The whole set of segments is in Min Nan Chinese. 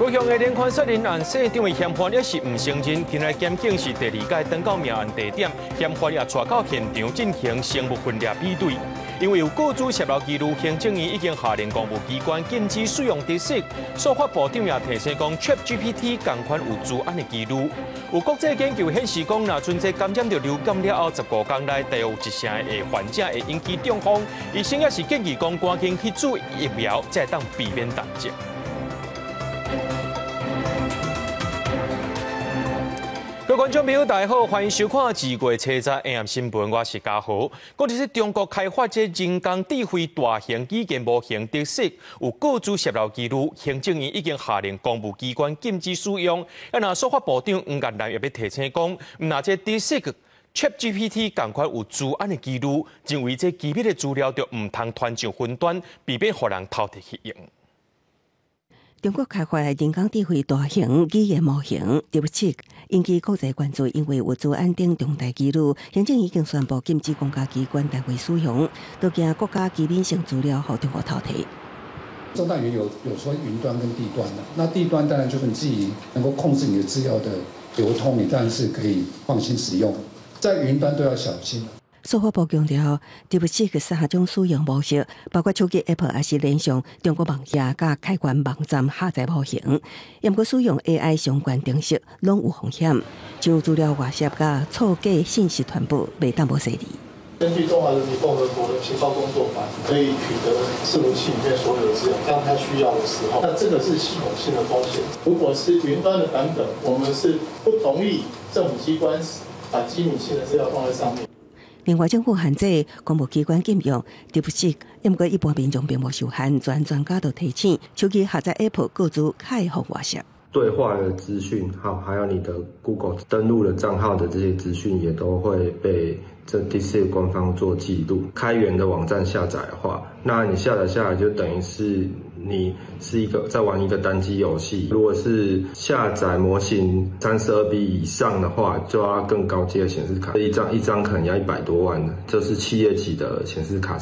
高雄的連環殺人案，市長的嫌犯也是毋承認。今日檢警是第二擺轉到命案地點，嫌犯也帶到現場進行生物分類比對。因為有個資洩漏記錄，行政院已經下令公務機關禁止使用 DeepSeek。數發部長也提醒講，ChatGPT 仝款有資安的疑慮。有國際研究顯示講，若陣這感染著流感了後，15天內大約有一成的患者會引起中風。醫生也是建議講，趕緊去注疫苗，才會當避免重症。各位觀眾朋友，大家好，歡迎收看《2月7日 AM 新聞》，我是嘉豪。講這是中國開發這人工智慧大型語言模型 DeepSeek，有個資洩漏記錄，行政院已經下令公務機關禁止使用。啊，若數發部長黃彥南也欲提醒講，毋但這 DeepSeek ChatGPT 仝款有資安的疑慮，認為這機密的資料就毋通傳上雲端，避免予人偷摕去用。中國開發的人工智慧大型語言模型 DeepSeek 引起國際關注，因為有資安等重大疑慮，行政已經宣布禁止公家機關單位使用，都驚國家機密性資料予中國偷摕。中大園有說雲端跟地端的，那地端當然就是你自己能夠控制你的資料的流通，你當然是可以放心使用，在雲端都要小心。數發部強調，DeepSeek 三種使用模式，包括手機 App 抑是連上中國網頁佮開源網站下載模型，毋過使用 AI 相關程式攏有風險，像資料外洩佮錯假信息傳播，袂當無細膩。根據中華人民共和國的情報工作法，可以取得伺服器裡面所有的資料，當他需要的時候。那這個是系統性的風險。如果是雲端的版本，我們是不同意政府機關把機密性的資料放在上面。另外，政府限制公務機關禁用 DeepSeek，毋過一般民眾並無受限。專家都提醒，手機下載 App 個資較會予外洩。對話的資訊，好，還有你的 Google 登錄的賬號的這些資訊，也都會被這 DeepSeek 官方做記錄。開源的網站下載的話，那你下載下來就等於是你是一個在玩一個單機遊戲。如果是下載模型32B 以上的話，就要更高階的顯示卡，一張一張可能要100多萬，這是企業級的顯示卡。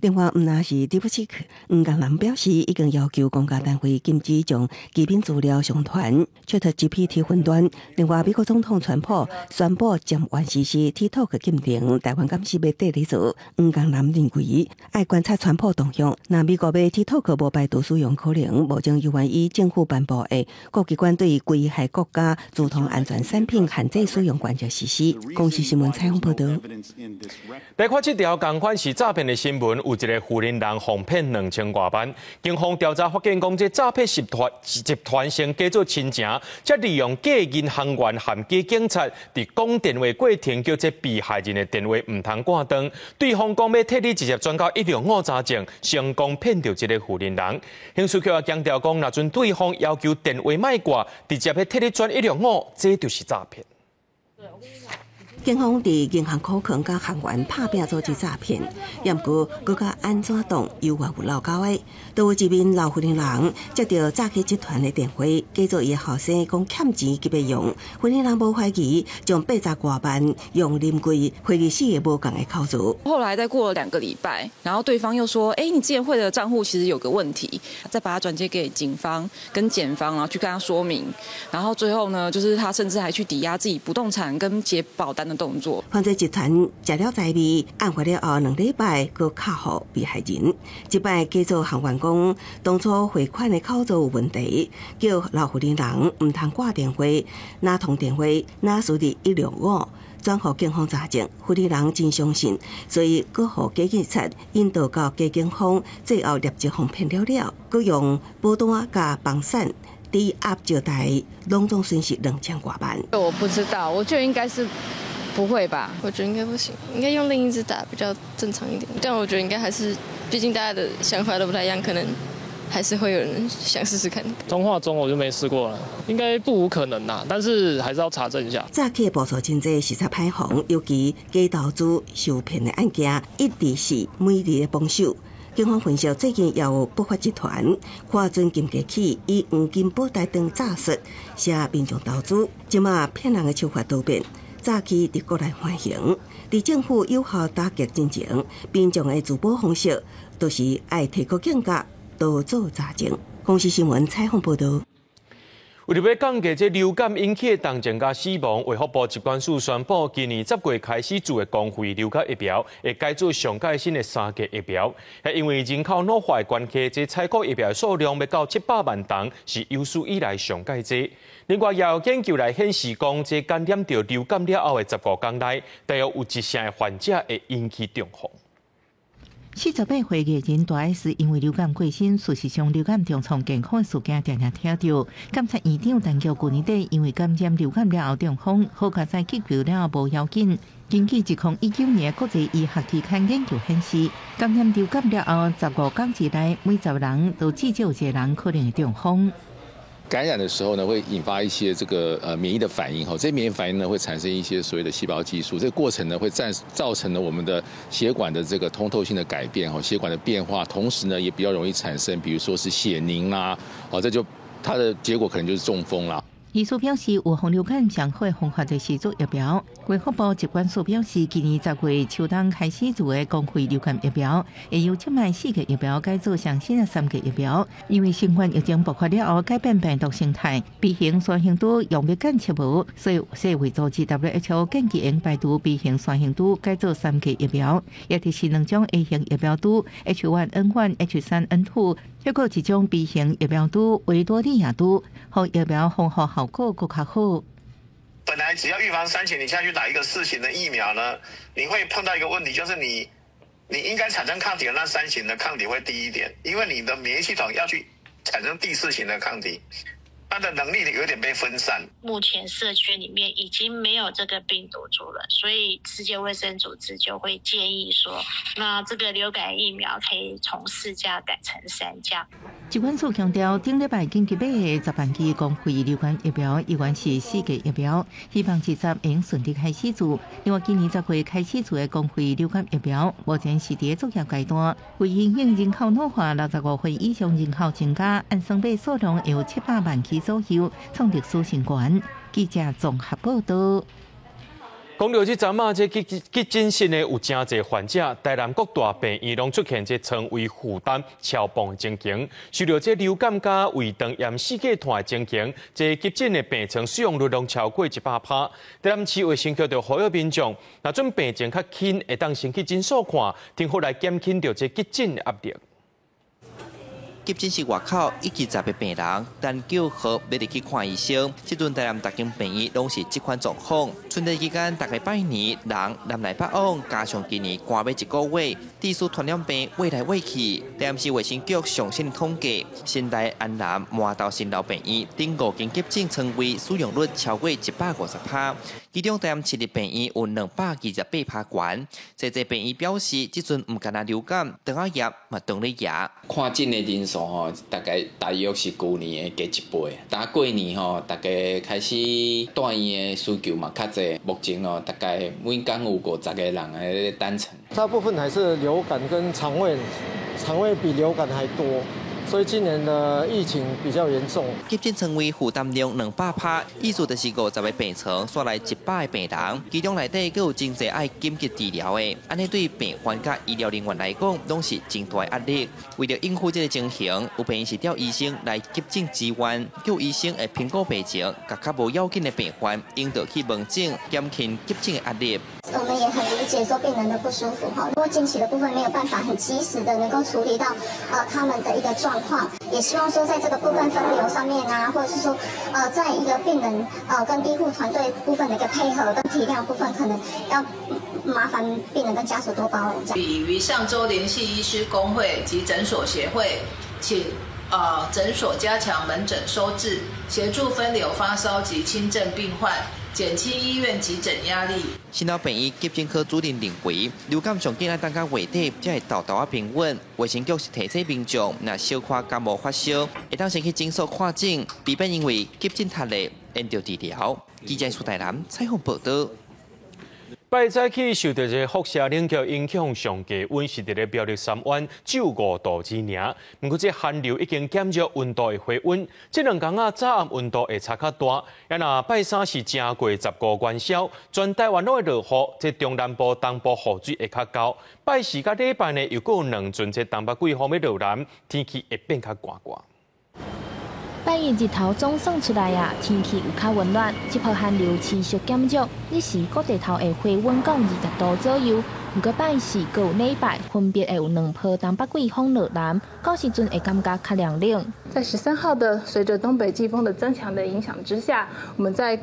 另外，毋但是 DeepSeek，黃江南表示，已經要求公家單位禁止將基本資料上傳 ChatGPT 雲端。另外，美國總統川普宣布暫緩實施 TikTok 禁令，台灣敢是欲綴咧做？黃江南認為，愛觀察川普動向。若美國欲 TikTok 無排除使用可能，目前猶原依政府頒布的各機關對危害國家資通安全產品限制使用原則實施。公視新聞採訪報導。來看這條仝款是詐騙的新聞。有一个婦人人予騙2000外萬，警方調查發現，講這詐騙集團先假做親情，才利用假銀行員和假警察，佇講電話過程叫這被害人的電話毋通掛斷，對方講欲替你直接轉到165查證，成功騙著這个婦人人。刑事局也強調講，若陣對方要求電話莫掛，直接欲替你轉165，這就是詐騙。警方佇銀行庫囥佮行員拍拚組織詐騙，毋過閣較按怎擋猶原有漏勾的，都有一名老婦人接著詐騙集團的電話，假做伊的後生講欠錢急欲用，婦人無懷疑，將80外萬用臨櫃匯入四个無仝的口座。後來再過了2個禮拜，然後對方又說：“欸，你之前匯的賬戶其實有個問題。”再把它轉接給警方跟檢方，然後去跟他說明。然後最後呢，就是他甚至還去抵押自己不動產跟解保單的動作。犯罪集團食了財味，案發了後2禮拜，閣敲予被害人。這擺假做行員講，當初匯款的口座有問題，叫老婦人毋通掛電話，若通電話，若輸入165轉予警方查證，婦人真相信，所以閣予假警察引導到假警方，最後立即予騙了了，閣用保單佮房產抵押借貸，攏總損失2000外萬。我不知道，我覺得應該是不會吧？我覺得應該不行，應該用另一支打比較正常一點。但我覺得應該還是，畢竟大家的想法都不太一樣，可能還是會有人想試試看。通話中我就沒試過了，應該不無可能啦，但是還是要查證一下。詐騙步數真濟，實在歹防，尤其假投資受騙的案件，一直是每日的榜首。警方分析，最近也有不法集團看準金價起，以黃金保單當詐術，攝民眾投資。這馬騙人的手法多變，早期佇國內橫行，佇政府有效打擊進前，民眾的自保方式都是愛提高警覺，多做查證。公視新聞採訪報導。為著欲降低這流感引起的重症佮死亡，衛福部疾管署宣布，今年10月開始注的公費流感疫苗，會改做上蓋新的三價疫苗。因為人口老化的關係，這採購疫苗數量欲到700萬筒，是有史以來上蓋濟。另外，也有研究來顯示講，這感染著流感了後的15天內，大約有一成的患者會引起中風。 48歲藝人大 S 因為流感過身，事實上流感重創健康事件常常聽著。監察院長陳菊舊年底因為感染流感了後中風，好佳哉急救了後無要緊。根據2019年國際醫學期刊研究顯示，感染流感了後15天之內，每10人都至少有一個人可能會中風。感染的時候呢，會引發一些這個免疫的反應，哈，這些免疫反應呢會產生一些所謂的細胞激素，這個過程呢會造成了我們的血管的這個通透性的改變，哈，血管的變化，同時呢也比較容易產生，比如說是血凝啦，哦，這就它的結果可能就是中風啦。醫師表示，預防流感上好的方法就是注疫苗。衛福部疾管署表示，今年10月秋冬開始注的公費流感疫苗，會由這擺四價疫苗改做上新的三價疫苗。因為新冠疫情爆發了後，改變病毒形態，B 型山形株用藥檢測無，所以世衛組織 WHO 建議應排除 B 型山形株，改做三價疫苗，也就是兩種 A 型疫苗株 H1N1、H3N2，抑閣一種 B 型疫苗株維多利亞株，予疫苗防護效果閣較好。本來只要預防三型，你下去打一個四型的疫苗呢，你會碰到一個問題，就是你應該產生抗體的那三型的抗體會低一點，因為你的免疫系統要去產生第四型的抗體，它的能力有點被分散。目前社區裡面已經沒有這個病毒株了，所以世界衛生組織就會建議說，那這個流感疫苗可以從四價改成三價。疾管署強調，頂禮拜緊急買的10萬劑公費流感疫苗，依然是四價疫苗，希望10月會順利開始注。另外，今年10月開始注的公費流感疫苗，目前是佇作業階段。為因應人口老化，65歲以上人口增加，按算買數量有700萬劑左右，創歷史新高。記者綜合報道。講著這陣仔，這急診室呢有誠濟患者，台南各大病院攏出現這床位負擔超磅的情形。受著這流感佮胃腸炎四界傳的情形，這急診的病床使用率攏超過100%。台南市衛生局就呼籲民眾，若準病情較輕，會當先去診所看，挺好來減輕著這急診的壓力。急診室外口一直10個病人等叫號，欲入去看醫生。這陣台南逐間病院攏是這款狀況。春節期間，逐家拜年，人南來北往，加上今年寒欲一個月，致使傳染病越來越去。台南市衛生局上新統計，新大、安南、饅頭新樓病院頂五間急診床位使用率超過150%。其中台南市立病院有228%懸。這濟病院表示，這陣毋干焦流感，腸仔炎嘛當咧夯。看診的人數吼，大概大約是舊年的加一倍。打過年吼，大家開始住院的需求嘛較濟。目前哦，大概每工有50個人佇咧等床。大部分還是流感跟腸胃，腸胃比流感還多。所以今年的疫情比較嚴重。急診床位負擔量200%，意思就是50個病床，煞來100個病人，其中內底閣有真濟愛緊急治療的，按呢對病患佮醫療人員來講，攏是真大壓力。為著應付這個情形，有病院是調醫生來急診支援，叫醫生會評估病情，共較無要緊的病患引導去門診，減輕急診的壓力。我們也很理解說病人的不舒服哈，如果近期的部分沒有辦法很及時的能夠處理到他們的一個狀況，也希望說在這個部分分流上面啊，或者是說在一個病人跟醫護團隊部分的一個配合跟體諒部分，可能要麻煩病人跟家屬多包容。已於上週聯繫醫師公會及診所協會，請診所加強門診收治，協助分流發燒及輕症病患，減輕醫院急診壓力。新老病院急診科主任認為，流感上緊愛等到月底才會沓沓仔平穩。衛生局是提醒民眾，若小可感冒發燒，會當先去診所看診，避免因為急診脫力，延著治療。記者蘇台南採訪報導。拜早起受著這個輻射冷卻影響，上低溫是佇咧苗栗三灣只有5度爾爾。毋過這寒流已經減弱，溫度會回溫。這兩工仔早暗溫度會差較大。啊若拜三是正月15元宵，全台灣攏會落雨，這中南部、東部雨水會較厚。拜四佮禮拜呢，又閣有兩陣這東北季風欲落來，天氣會變較寒寒。拜一日頭總算出來啊，天氣有較溫暖，這波寒流持續減弱，日時各地頭會回溫到20度左右。毋過拜四閣有禮拜分別會有兩波東北季風落南，到時陣會感覺較涼冷。在13號的隨着東北季風的增強的影響之下，我們在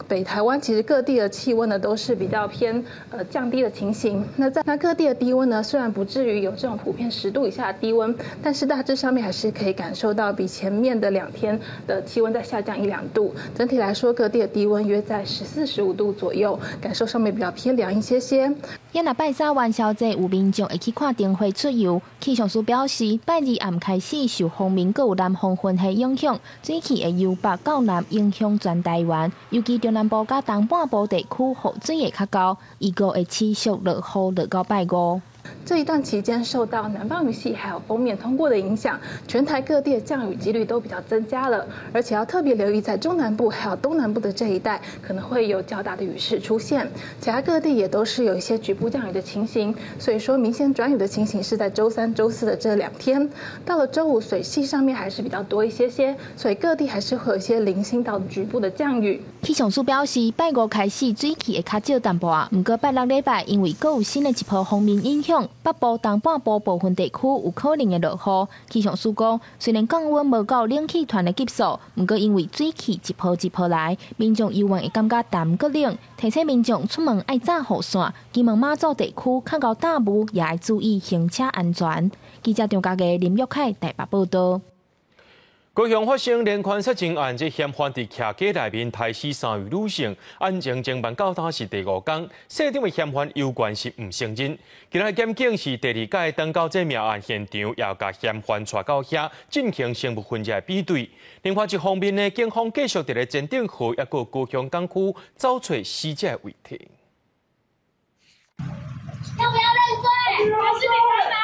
北台灣其實各地的氣溫呢都是比較偏降低的情形。那在那各地的低溫呢，雖然不至於有這種普遍10度以下的低溫，但是大致上面還是可以感受到比前面的2天的氣溫再下降一兩度。整體來說，各地的低溫約在14、15度左右，感受上面比較偏涼一些些。也若拜三元宵節有民眾會去看燈會出遊，氣象署表示，拜二暗開始受鋒面閣有南方雲系影響，水汽會由北到南影響全台灣，尤其中南部佮東半部地區雨水會較高，預告會持續落雨落到拜五。這一段期間受到南方雲系還有鋒面通過的影響，全台各地的降雨幾率都比較增加了，而且要特別留意在中南部還有東南部的這一帶可能會有較大的雨勢出現，其他各地也都是有一些局部降雨的情形，所以說明顯轉雨的情形是在週三、週四的這2天，到了週五水汽上面還是比較多一些些，所以各地還是會有一些零星到局部的降雨。氣象署表示，拜五開始水汽會較少淡薄，毋過拜六禮拜因為閣有新的一波鋒面影響，北部、東半部部分地區有可能會落雨。氣象署講，雖然降溫無到冷氣團的級數，毋過因為水汽一波一波來，民眾猶原會感覺澹閣冷。提醒民眾出門愛紮雨傘，金門馬祖地區較𠢕大霧，也愛注意行車安全。記者張家傑、林玉凱台北報道。高雄發生連環殺人案，這嫌犯佇徛家內面刣死三位女性，案情偵辦到今是第五工，姓張的嫌犯猶原是毋承認。今仔檢警是第二擺轉到這命案現場，也共嫌犯帶到遐進行生物痕跡的比對。另外一方面呢，警方繼續佇咧前鎮河抑閣高雄港區找揣死者的遺體。要不要認罪？還是你在哪裡？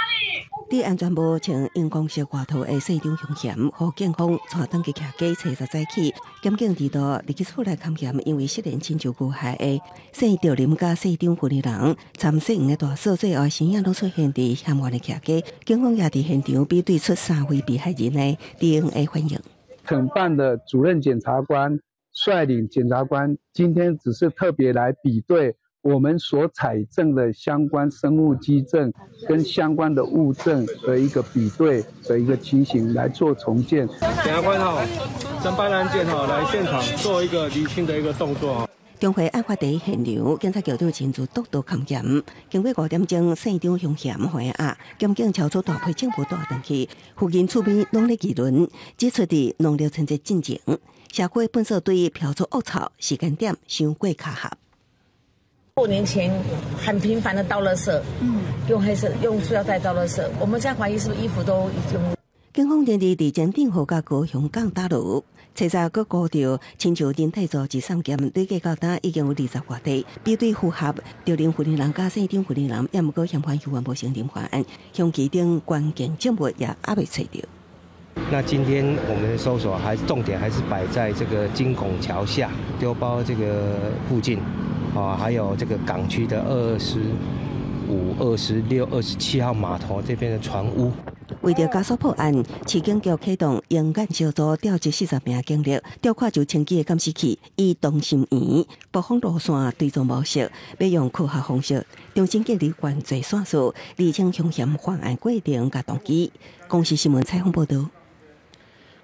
佇安全帽穿熒光色外套的姓張兇嫌，予警方帶轉去徛家初十早起，檢警佇倒入去厝內勘驗，因為失聯親像遇害的姓趙林佮姓張婦人，參姓的大嫂最後身影攏出現佇嫌犯的徛家，警方也佇現場比對出三位被害人的 DNA 反應。承辦的主任檢察官率領檢察官，今天只是特別來比對我們所採證的相關生物跡證跟相關的物證的一個比對的一個情形來做重建。檢察官哈，偵辦案件哈，來現場做一個釐清的一個動作。中會案發地現場，警察局長親自督導勘驗。經過5點鐘，姓張兇嫌還押，檢警抽出大批證物帶轉去，附近厝邊攏咧議論，指出佇農曆春節進前，社區糞埽堆飄出惡臭，時間點傷過巧合。過年前很頻繁的倒垃圾，用黑色用塑料袋倒垃圾，我們在懷疑是不是衣服都已經。警方連日佇前鎮河佮高雄港打撈，查查閣估著，親像人體組織送檢，累計到今已經有20外塊，比對符合趙林婦人佮姓張婦人，也毋過嫌犯猶原無承認犯案，兇器等關鍵證物也猶未揣著。那今天我們的搜索還重點還是擺在這個金拱橋下丟包這個附近，啊，還有這個港區的25、26、27號碼頭這邊的船塢。為著加速破案，市警局啟動鷹眼小組調集40名警力，調跨就清機的監視器，以同心圓播放路線追蹤模式，欲用科學方式重新建立犯罪線索，釐清兇嫌犯案過程佮動機。公視新聞採訪報導。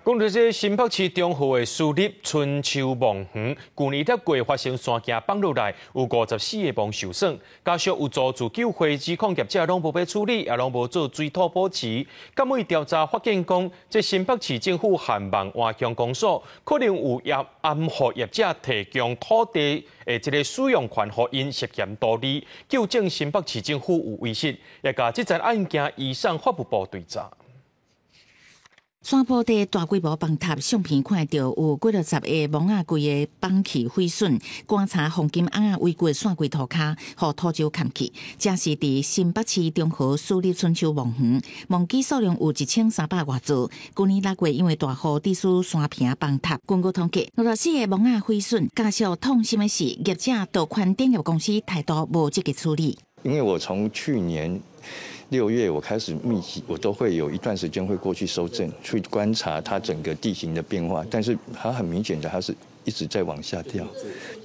講到這新北市中和的私立春秋墓園，舊年六月發生山墘放落來，有54個墓受損，家屬有組自救會指控業者攏無欲處理，也攏無做水土保持。檢委調查發現講，這新北市政府和萬華鄉公所可能有業暗予業者提供土地的這个使用權，予𪜶涉嫌圖利，糾正新北市政府有違失，也共這樁案件移送法務部追查。山坡地大規模崩塌，相片看著有幾落十个墓仔規个崩去毀損，棺柴黃金甕仔圍骨散規塗跤，予土石崁去。這是佇新北市中和私立春秋墓園，墓基數量有1300外座。舊年6月因為大雨，致使山坪崩塌。根據統計，64個墓仔毀損。家屬痛心的是，業者道寬電業公司態度無積極處理。因為我從去年6月我開始密集，我都會有一段時間會過去搜證，去觀察它整個地形的變化。但是它很明顯的，它是一直在往下掉，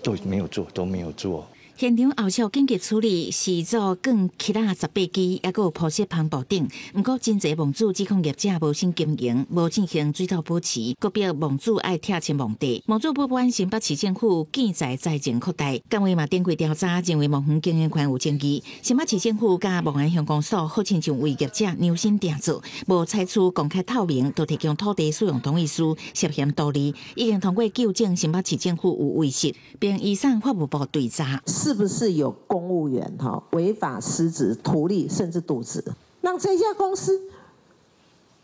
都沒有做，都沒有做。現場後續緊急處理是做鋼起拉18支，抑閣有鋪設帆布頂。毋過真濟墓主指控業者無心經營，無進行水土保持，閣逼墓主愛拆遷墓地。墓主不滿新北市政府建材財政擴大，監委嘛展開調查，認為墓園經營權有爭議。新北市政府佮望安鄉公所好親像為業者量身定做，無採取公開透明，就提供土地使用同意書，涉嫌圖利，已經通過糾正新北市政府有違實，並移送法務部追查。是不是有公務員哈違法失職、圖利甚至瀆職，讓這家公司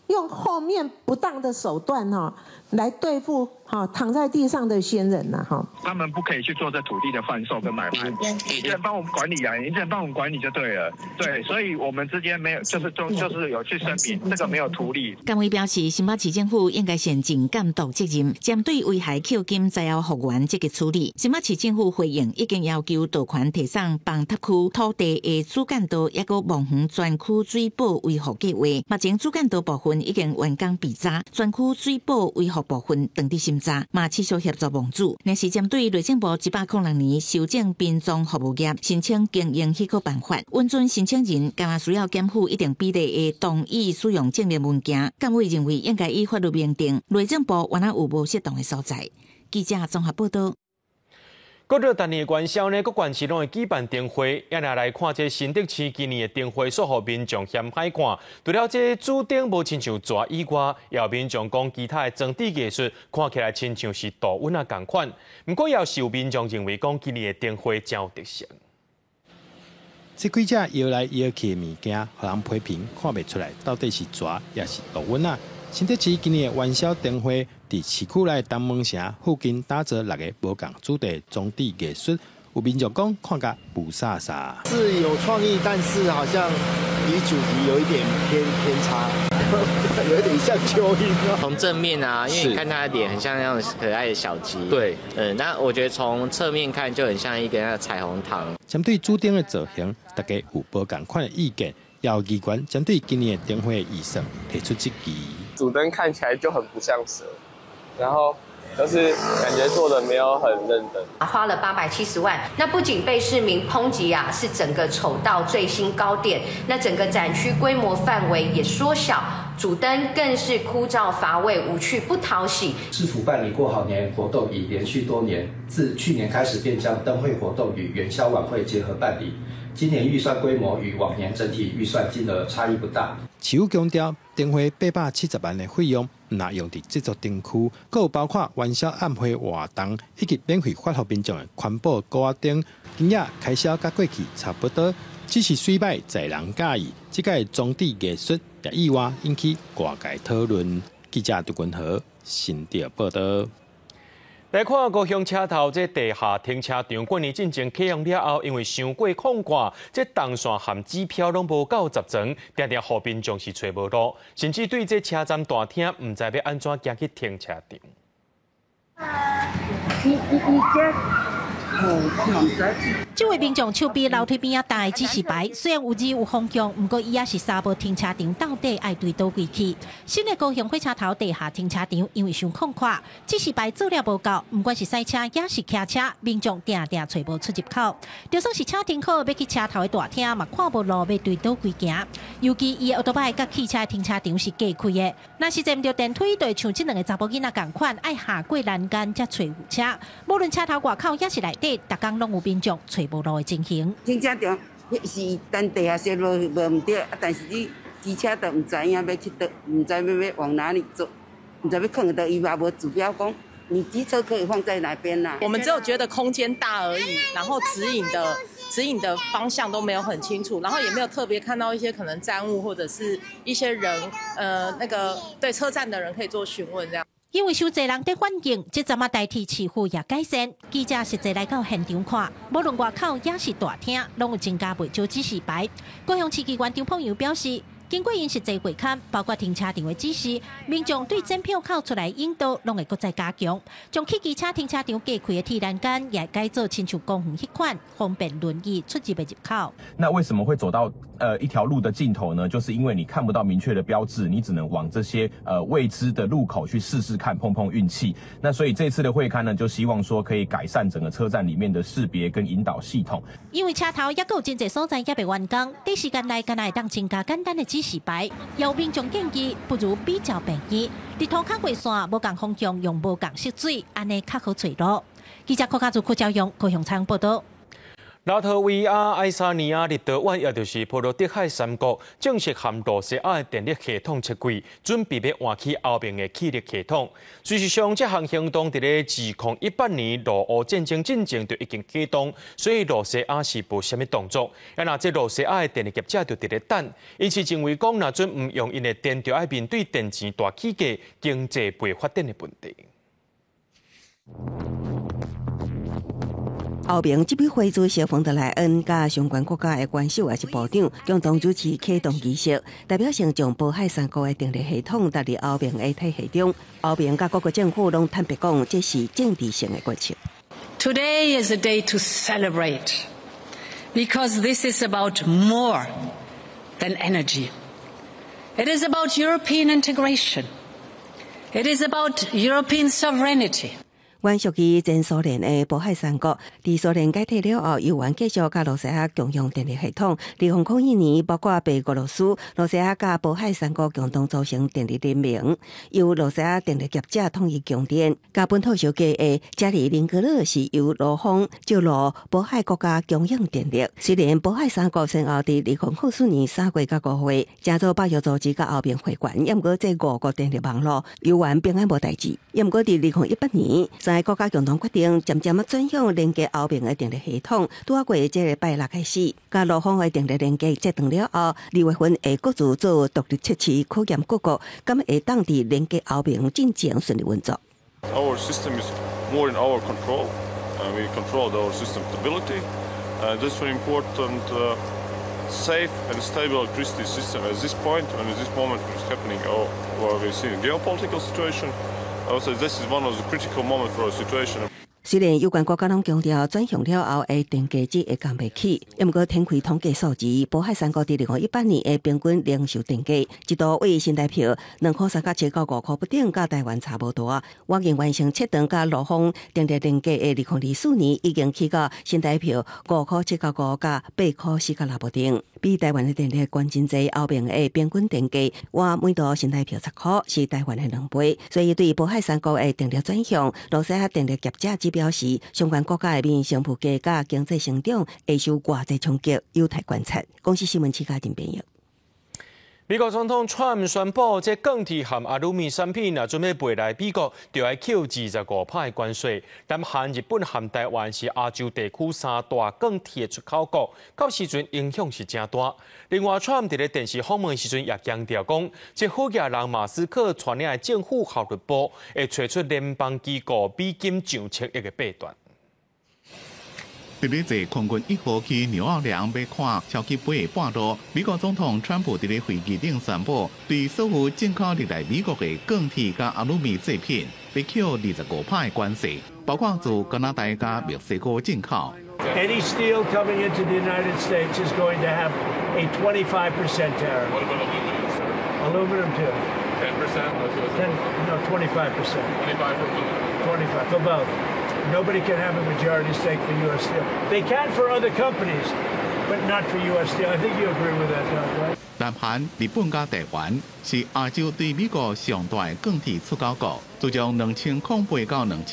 用後面不當的手段哈來對付哈躺在地上的先人吶哈？他們不可以去做這土地的販售跟買賣，你只能幫我們管理啊，你只能幫我們管理就對了。對，所以我們之間沒有，就是就就是有去聲明，這個沒有圖利。監委表示，新北市政府應該善盡監督責任，針對危害扣金災後復原積極處理。新北市政府回應，已經要求道權提送崩塌區土地的主幹道，抑閣墓園專區水保維護計劃。目前主幹道部分已經完工備查，專區水保維護部分正佇審查，嘛持續協助墓主。若是針對內政部106年修正殯葬服務業申請經營許可辦法，允准申請人敢若需要檢附一定比例的同意使用證明文件。監委認為應該以法律明定，內政部原來有無適當的所在。記者綜合報道。過了逐年元宵呢，各縣市攏會舉辦燈會。仔來看這新竹市今年的燈會，煞予民眾嫌歹看。除了這主燈無親像蛇以外，也有民眾講其他的裝置藝術看起來親像是杜塭仔仝款。毋過也是有民眾認為講今年的燈會真有特色。這幾隻搖來搖去的物件，予人批評看袂出來到底是蛇抑是杜塭仔。新竹市今年的元宵燈會，佇市區內東門城附近打造六个無仝主題裝置藝術，有民眾講看甲霧煞煞。是有創意，但是好像離主題有一點偏差，有一點像蚯蚓。從正面啊，因為你看他的臉很像那種可愛的小雞。對，那我覺得從側面看就很像一個那個彩虹糖。針對主燈的造型，大家有無仝款的意見，也有議員針對今年的燈會預算提出質疑。主燈看起來就很不像蛇，然後就是感覺做的沒有很認真。花了870萬，那不僅被市民抨擊啊，是整個醜到最新高點。那整個展區規模範圍也縮小，主燈更是枯燥乏味、無趣不討喜。市府辦理過好年活動已連續多年，自去年開始便將燈會活動與元宵晚會結合辦理。今年預算規模與往年整體預算金額差異不大。市府強調，燈會870萬的費用，毋但用佇製作燈區，閣有包括元宵暗會活動以及免費發予民眾的環保鼓仔燈，金額開銷佮過去差不多，只是媠䆀在人佮意。這屆裝置藝術也意外引起外界討論。記者杜君和新竹報道。來看高雄車頭這地下停車場，過年進前啟用了後，因為傷過曠闊，這動線和指標攏無夠10層，定定予民眾是揣無路，甚至對這車站大廳毋知欲按怎行去停車場。你這這位民眾手臂樓梯邊仔大指示牌，雖然有字有方向，毋過伊也是查無停車場到底愛對佗位去。新的高雄火車頭地下停車場因為傷曠闊，指示牌做了無夠，毋管是駛車抑是騎車，民眾定定揣無出入口。就算是車停好欲去車頭的大廳，嘛看無路欲對佗位行。尤其伊的歐多擺佮汽車停車場是隔開的，若是坐毋著電梯，就會像這兩个查某囡仔仝款，愛下過欄杆才揣有車。無論車頭外口抑是內底，逐工攏有民眾揣無路的情形。停車場是咱地下室無無毋對，啊，但是你機車都毋知影欲去佗，毋知欲往哪裡走，毋知欲囥佗，伊嘛無指標講，你機車可以放在哪邊啦。我們只有覺得空間大而已，然後指引的方向都沒有很清楚，然後也沒有特別看到一些可能站務或者是一些人，那個對車站的人可以做詢問這樣。因為傷濟人佇反映，這陣仔代替市府也改善。記者實際來到現場看，無論外口抑是大廳，攏有增加袂少指示牌。高雄市議員張鳳陽表示，經過𪜶實際會勘，包括停車場的指示，民眾對檢票口出來引導，攏會閣再加強。將汽機車停車場隔開的鐵欄杆也改做親像公園彼款，方便輪椅出入的入口。那為什麼會走到一條路的盡頭呢？就是因為你看不到明確的標誌，你只能往這些未知的路口去試試看，碰碰運氣。那所以這次的會勘呢，就希望說可以改善整個車站裡面的識別跟引導系統。因為車頭猶閣有真濟所在猶未完工，短時間內敢若會當增加簡單的指示牌。有民眾建議，不如比較便宜，佇塗跤過線無仝方向用無仝色水，按呢較好揣路。記者柯家祖、柯昭勇、高雄採訪報導。拉脫維亞、愛沙尼亞、立陶宛，也就是波羅的海三國，正式和露西亞的電力系統切斷，準備欲換去歐盟的氣力系統。事實上，這項行動佇咧2018年俄烏戰爭進前就已經啟動，所以露西亞是無啥物動作。啊，若這露西亞的電力業者就佇咧等，𪜶是認為講，若準毋用𪜶的電，就愛面對電錢大起價、經濟袂發展的問題。歐盟執委會主席馮德萊恩佮相關國家的元首抑是部長共同主持啟動儀式，代表性將波海三國的電力系統納入歐盟的體系中。歐盟佮各國政府攏坦白講，這是政治性的決策。 Today is a day to celebrate, because this is about more than energy. It is about European integration. It is about European sovereignty. 原屬於前蘇聯的波海三國，佇蘇聯解體了後，猶原繼續佮羅西亞共用電力系統。2001年，包括白俄羅斯、羅西亞佮波海三國共同組成電力聯盟，由羅西亞電力業者統一供電。佮本土相隔的加里寧格勒是由羅方借羅波海國家供應電力。雖然波海三國先後佇2004年3月佮5月，成做北約組織佮歐盟會員，猶毋過這五國電力網路猶原平安無代誌。猶毋過佇2018年，三個國家共同決定，漸漸仔轉向連結歐盟的電力系統。拄仔過這個拜六開始，佮羅方的電力連結切斷了後，2月份會各自做獨立測試考驗各國，敢會當佇連結歐盟進前順利運作。 Our system is more in our control, and we control our system stability. This very important, safe and stable electricity system at this point and at this moment is happening. Where we see the geopolitical situation. I would say this is one of the critical moments for our situation. 雖然有關國家攏強調轉向了後的電價只會降袂起，毋過天開統計數字，波海三國佇2018年的平均零售電價，一度為新台票2塊37到5塊不等，佮台灣差無大。已經完成切斷佮羅方電力連結的2024年，已經起到新台票5塊7角5佮8塊4角6不等，比台灣的電力懸真濟。歐盟的平均電價，換每度新台票10塊，是台灣的2倍。所以對波海三國的電力轉向，羅西亞電力業者只表示，相關國家的民生物價佮經濟成長會受偌濟衝擊，有待觀察。公視新聞徐嘉玲編譯。美國總統川普宣布，這鋼鐵和阿魯米產品若準備賣來美國，就愛扣25%的關稅。南韓、日本和台灣是亞洲地區三大鋼鐵出口國，到時陣影響是誠大。另外，川普佇咧電視訪問時陣也強調講，這好額人馬斯克帶領的政府效率部會揣出聯邦機構美金上千億的弊端。佇咧坐空軍一號去紐奧良欲看超級盃的半路，美國總統川普佇咧飛機頂宣布，對所有進口入來美國的鋼鐵佮阿魯米製品，欲扣25%的關稅，包括自加拿大佮墨西哥進口。 Any steel coming into the United States is going to have a 25% tariff. What about aluminum, sir? Aluminum too. 10%? 10, no, 25%. 25 for aluminum. 25 for both. Nobody can have a majority stake for U.S. Steel. They can for other companies, but not for U.S. Steel. I think you agree with that, Doug, right? 南韓、日本佮台灣是亞洲對美國上大的鋼鐵出口國。自從2008到2009年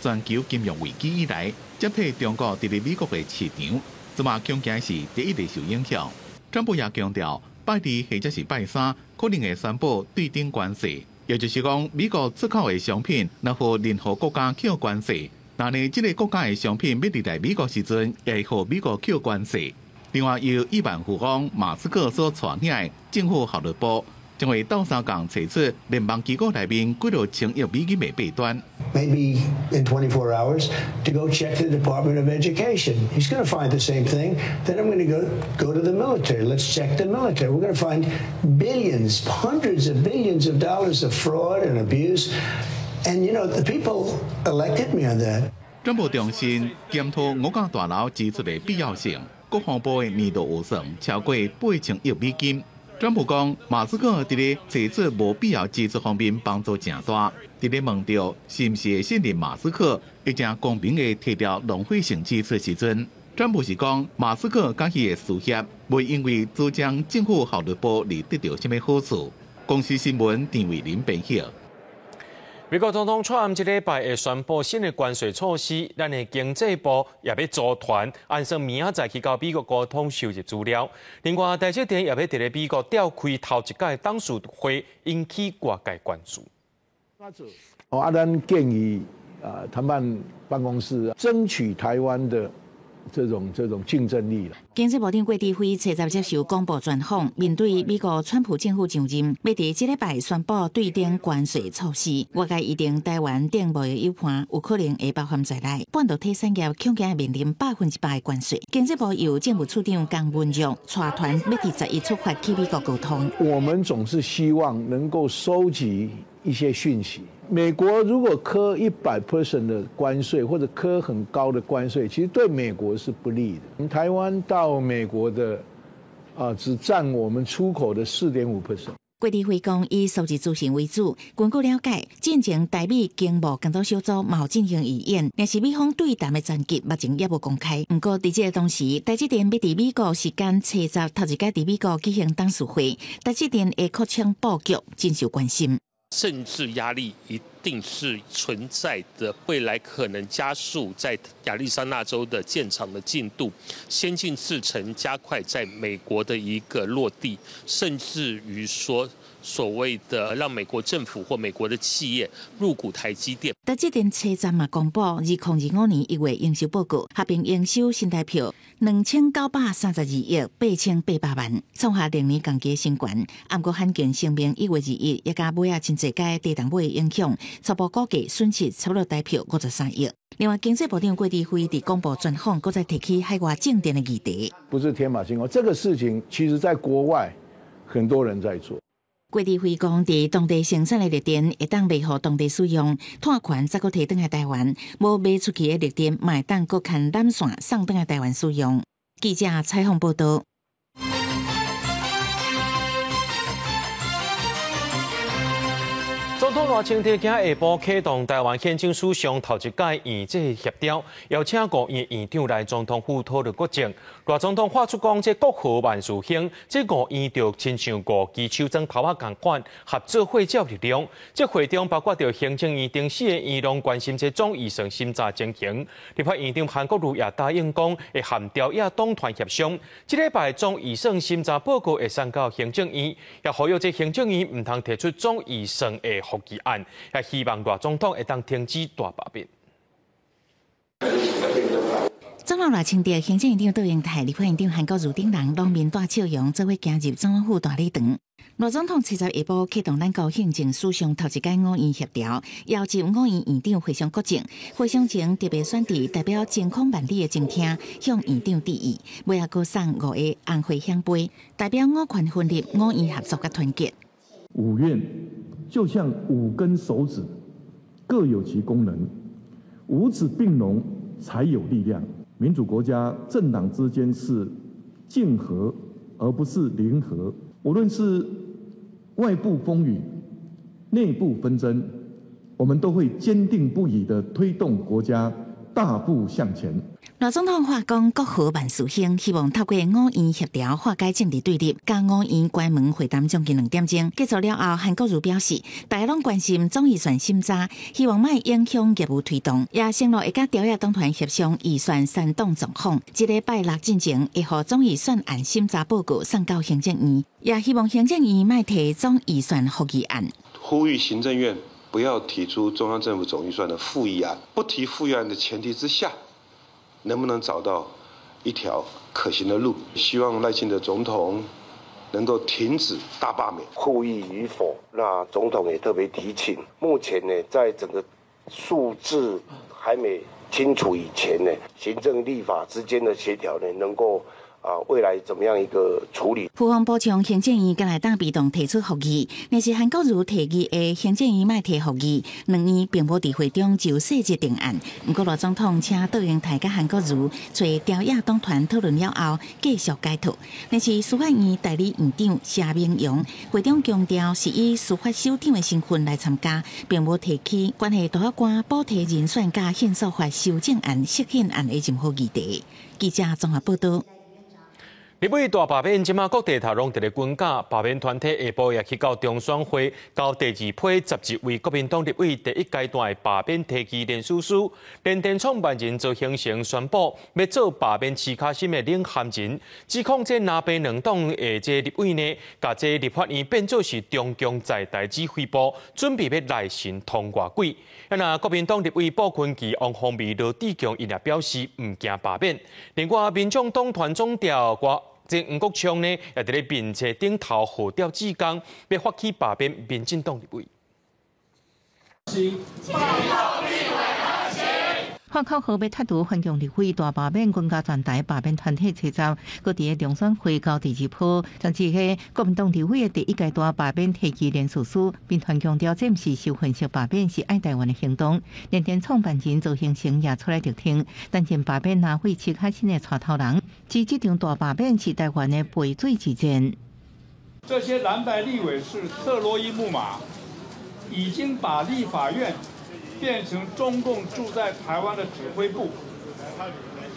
全球金融危機以來，接替中國佇咧美國的市場，這馬恐驚是第一個受影響。川普也強調，拜二或者是拜三可能會宣布對等關稅。也就是講，美國出口的商品若予任何國家扣關稅，若呢這個國家的商品欲入來美國時陣，會予美國扣關稅。另外，由億萬富翁馬斯克所帶領的政府效率部，將會鬥相共提出聯邦機構內面幾落千億美金的弊端。 Maybe in 24 hours to go check the Department of Education. He's going to find the same thing. Then I'm going to go to the military. Let's check the military. We're going to find billions, hundreds of billions of dollars of fraud and abuse. And the people elected me on that. 川普重申檢討五角大樓支出的必要性，國防部的年度預算超過8000億美金。川普講，馬斯克佇咧提出無必要支出方面幫助誠大。佇咧問著是毋是會信任馬斯克，會誠公平的提掉浪費性支出時陣，川普是講馬斯克佮伊的事業袂因為主張政府效率部而得著啥物好處。公視新聞陳慧琳編譯。美國總統川普這禮拜會宣布新的關稅措施，咱的經濟部也欲組團，按算明仔載去到美國溝通收集資料。另外，台積電也欲佇咧美國召開頭一屆董事會，引起外界關注。哦，啊，咱建議啊，談判辦公室爭取台灣的這種競爭力啦。經濟部長郭台輝初十接受廣播專訪，面對美國川普政府上任，欲佇這禮拜宣布對頂關稅措施，外界預定台灣頂貿易友伴有可能會包含在內，半導體產業恐驚面臨100%的關稅。經濟部由政務處長江文若帶團欲佇11出發去美國溝通。我們總是希望能夠收集一些訊息。美國如果課100% 的關稅，或者課很高的關稅，其實對美國是不利的。台灣到美國的啊，只佔我們出口的4.5%。郭台輝講，以收集資訊為主。根據了解，進前台美經貿工作小組嘛有進行預演，但是美方對談的層級目前猶無公開。毋過佇這個同時，台積電欲佇美國時間初十頭一屆佇美國舉行董事會，台積電的擴充布局真受關心。政治壓力一定是存在的，未來可能加速在亞利桑那州的建廠的進度，先進製程加快在美國的一個落地，甚至於說所謂的讓美國政府或美國的企業入股台積電。台積電初十嘛公布2025年1月營收報告，合併營收新台票2932億8800萬，創下歷年同期新高。毋過罕見聲明1月21也佮尾仔真濟間低檔買的影響，初步估計損失差不多台票53億。另外，經濟部長郭台輝佇廣播專訪，閣再提起海外種電的議題。不是天馬行空，這個事情其實在國外很多人在做。郭台輝講，佇當地生產的綠電會當賣予當地使用，拓權再閣提轉來台灣，無賣出去的綠電，嘛會當閣牽纜線送轉來台灣使用。記者採訪報導。總統賴清德今下晡啟動台灣憲政史上頭一屆院際協調，邀請五院院長來總統府討論國政。賴總統發出講，這國和萬事興，這五院就親像五支手指頭仔仝款，合作匯聚力量。這會中包括著行政院頂四个院攏關心這總預算審查情形。立法院長韓國瑜也答應講，會和朝野黨團協商。這禮拜總預算審查報告會送到行政院，也呼籲這行政院毋通提出總預算的覆議案，也希望賴總統會當停止大罷免。總統賴清德、行政院長卓榮泰、立法院長韓國瑜等人攏面帶笑容，做伙行入總統府大禮堂。賴總統初十下晡啟動咱國憲政史上頭一屆五院協調，邀集五院院長會商國政。會商前特別選佇代表晴空萬里的前廳向院長致意，尾仔閣送五個紅花響杯，代表五權分立、五院合作佮團結。五院就像五根手指，各有其功能，五指並攏才有力量。民主國家政黨之間是競合，而不是零和。無論是外部風雨、內部紛爭，我們都會堅定不移地推動國家大步向前。賴總統話講國和萬事興，希望透過五院協調化解政治對立，佮五院關門會談將近2點鐘結束了後，韓國瑜表示，大家攏關心總預算審查，希望莫影響業務推動，也承諾會佮朝野黨團協商預算三黨狀況。這禮拜六進前會予總預算案審查報告送到行政院，也希望行政院莫提總預算覆議案。呼籲行政院不要提出中央政府總預算的附議案，不提附議案的前提之下，能不能找到一條可行的路？希望賴清德總統能夠停止大罷免。復議與否，那總統也特別提醒，目前呢，在整個數字還沒清楚以前呢，行政立法之間的協調呢，能夠未來怎麼樣一個處理？副方補充，行政院今來當被動提出復議，若是韓國瑜提議的行政院莫提復議，兩院並無佇會中就細節定案。毋過賴總統請卓榮泰佮韓國瑜揣朝野黨團討論了後，繼續解套。若是司法院代理院長謝銘洋會中強調，是以司法首長的身份來參加，並無提起關係大法官補提人選佮憲訴法修正案、釋憲案的任何議題。記者綜合報導。立委大罷免，這馬各地頭攏佇咧滾架，罷免團體下晡也去到中選會，交第二批11位國民黨立委第一階段的罷免提議聯署書。聯電創辦人曹興誠宣布，欲做罷免徐卡心的領銜人，指控這藍白兩黨的這立委呢，共這立法院變做是中共在台指揮部，準備欲內神通外鬼。啊，若國民黨立委傅崐萁、王鴻薇、羅智強𪜶也表示毋驚罷免。另外，民眾黨團總召這黃國昌呢，也佇咧面冊頂頭號召志工，欲發起罷免民進黨立委。喊口號欲拆除反共立委大罷免，軍家全台罷免團體齊集，閣佇个中選會交第二波，甚至個國民黨立委的第一階段罷免提議聯署書，民團強調這毋是受訓式罷免，是愛台灣的行動。聯電創辦人曹興誠也出來力挺，擔任罷免拿會持較新的帶頭人，指這場大罷免是台灣的背水之戰。這些藍白立委是特洛伊木馬，已經把立法院變成中共駐在台灣的指揮部，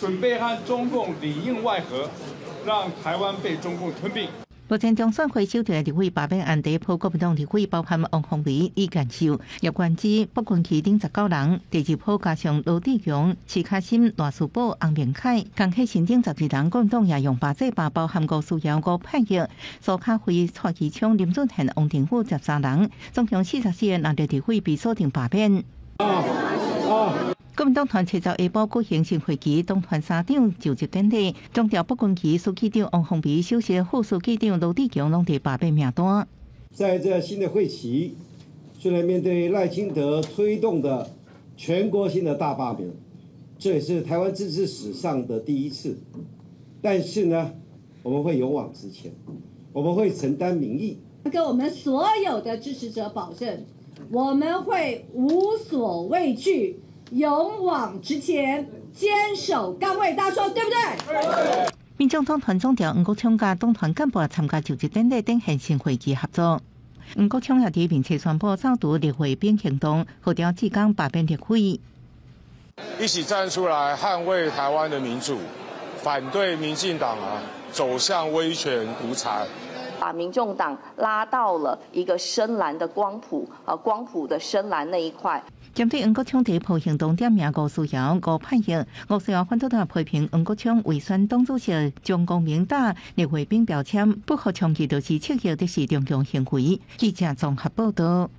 準備和中共裡應外合，讓台灣被中共吞併。目前中選會手頭的立委罷免案，第一波國民黨立委包含王鴻薇、李建秀、葉冠之、傅崐萁等19人；第二波加上羅智強、徐卡心、賴士葆、洪明凱、江啟臣等12人，國民黨也用罷制罷，包含吳思瑤、吳沛憶、蘇卡輝、蔡其昌、林俊憲、王定宇13人，總共44個藍綠立委被鎖定罷免。國民黨團七十下晡舉行新會期，黨團三長就職典禮，總召傅崐萁、書記長王鴻薇、首席副書記長羅智強攏佇罷免名單。在這新的會期，雖然面對賴清德推動的全國性的大罷免，這也是台灣自治史上的第一次，但是呢，我們會勇往直前，我們會承擔民意，跟我們所有的支持者保證，我們會無所畏懼，勇往直前，堅守崗位。大家說對不對？民眾黨團總召黃國昌佮黨團幹部參加就職典禮等現身會議合作。黃國昌也佇面冊宣布走讀立會變行動，號召志工罷免立委，一起站出來捍衛台灣的民主，反對民進黨啊走向威權獨裁。把民眾黨拉到了一個深藍的光譜啊，光譜的深藍那一塊。針對黃國昌第一波行動點名吳思瑤、吳沛憶，吳思瑤反對黨批評黃國昌為選黨主席將公民黨立會變標籤，不服衝擊就是斥責，這是中共行為。記者綜合報道。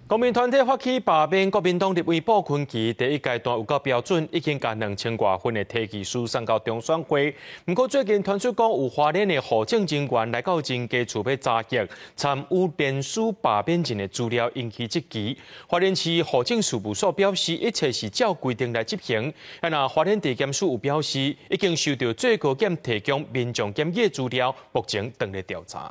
公民團體發起罷免國民黨立委傅崐萁，第一階段有夠標準，已經共2000外份的提議書送到中選會。毋過最近傳出講有花蓮的戶政人員來到人家厝欲查核參與聯署罷免人的資料，引起質疑。花蓮市戶政事務所表示，一切是照規定來執行。啊，若花蓮地檢署有表示，已經收到最高檢提供民眾檢舉資料，目前正咧調查。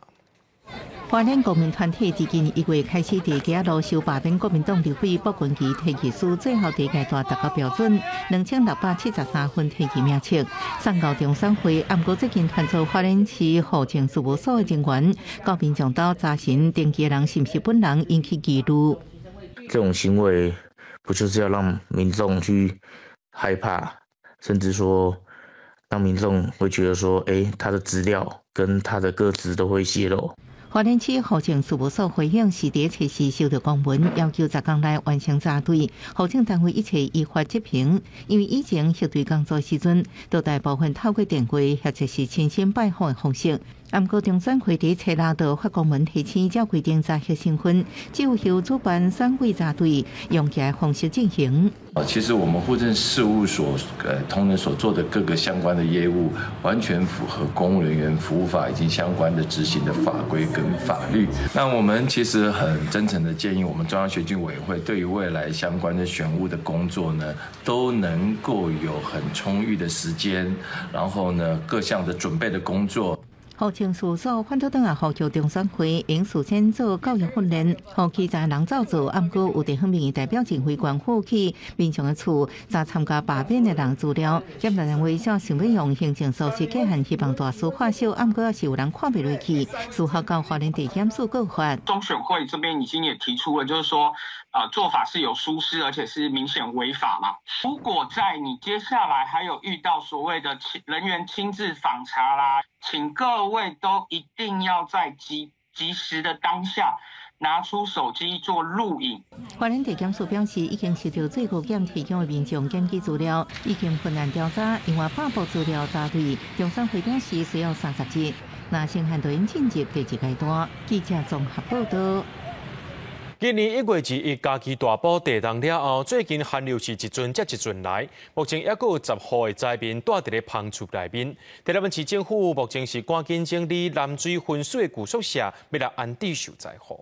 花蓮公民團體自今年1月開始佇街仔路收罷免國民黨立委傅崐萁提議書，最後第一階段達到標準，2673份提議名冊送到中選會。毋過最近傳出花蓮市戶政事務所的人員到民眾兜查詢登記的人是毋是本人，引起疑慮。這種行為不就是要讓民眾去害怕，甚至說讓民眾會覺得說，他的資料跟他的個資都會洩露。花蓮市戶政事務所回應是佇測試收到公文，要求10天內完成查對。戶政單位一切依法執行。因為以前核對工作時陣，都大部分透過電話或者是親身拜訪的方式。毋過中選會佇冊六就發公文提醒，照規定查核身份，只有由主辦選舉查對用起來方式進行。其實我們戶政事務所同仁所做的各個相關的業務，完全符合公務人員服務法以及相關的執行的法規跟法律。那我們其實很真誠的建議，我們中央選舉委員會對於未來相關的選務的工作呢，都能夠有很充裕的時間，然後呢，各項的準備的工作。戶政事務所反對黨也呼籲中選會應事先做教育訓練，予基層人走做，毋過有地方民意代表指揮官府去民眾的厝查參加罷免的人資料。檢察單位想欲用行政訴訟期限，希望大事化小，毋過也是有人看袂落去，事後到花蓮地檢署告發。中選會這邊已經也提出了，就是說，做法是有疏失，而且是明顯違法嘛。如果在你接下來還有遇到所謂的人員親自訪查啦，請各位都一定要在及時的當下拿出手機做錄影。花蓮地檢署表示，已經收到最高檢提供的民眾檢舉資料，已經分案調查，另外百部資料查對，中選會表示需要30日。那先漢就應進入第二階段。記者綜合報道。今年1月21，嘉義大埔地動了後，最近寒流是一陣接一陣來。目前猶閣有10戶的災民蹛佇咧芳厝內面。台南市政府目前是趕緊整理南水分水的舊宿舍，欲來安置受災戶。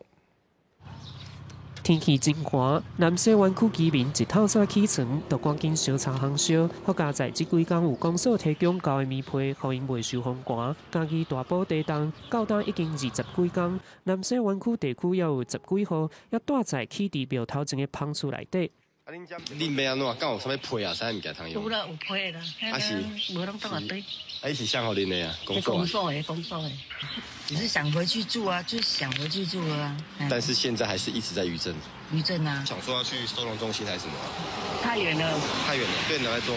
天氣真寒，南勢灣區居民一透早起床，就趕緊燒柴烘燒。好佳哉這幾工有公所提供厚的棉被，予𪜶袂受風寒。嘉義大埔地動到今已經20幾工，南勢灣區地區猶有10幾戶，猶蹛在起佇廟頭前的芳厝內底。恁欲按怎？敢有啥物被啊？啥物件通用？有啦，有被啦。啊是，無攏當下堆。啊，伊是啥予恁的啊？公所。公所的，公所的。只是想回去住啊，就是想回去住啊。但是現在還是一直在餘震。餘震啊。想說要去收容中心還是什麼？太遠了。太遠了，對你來說。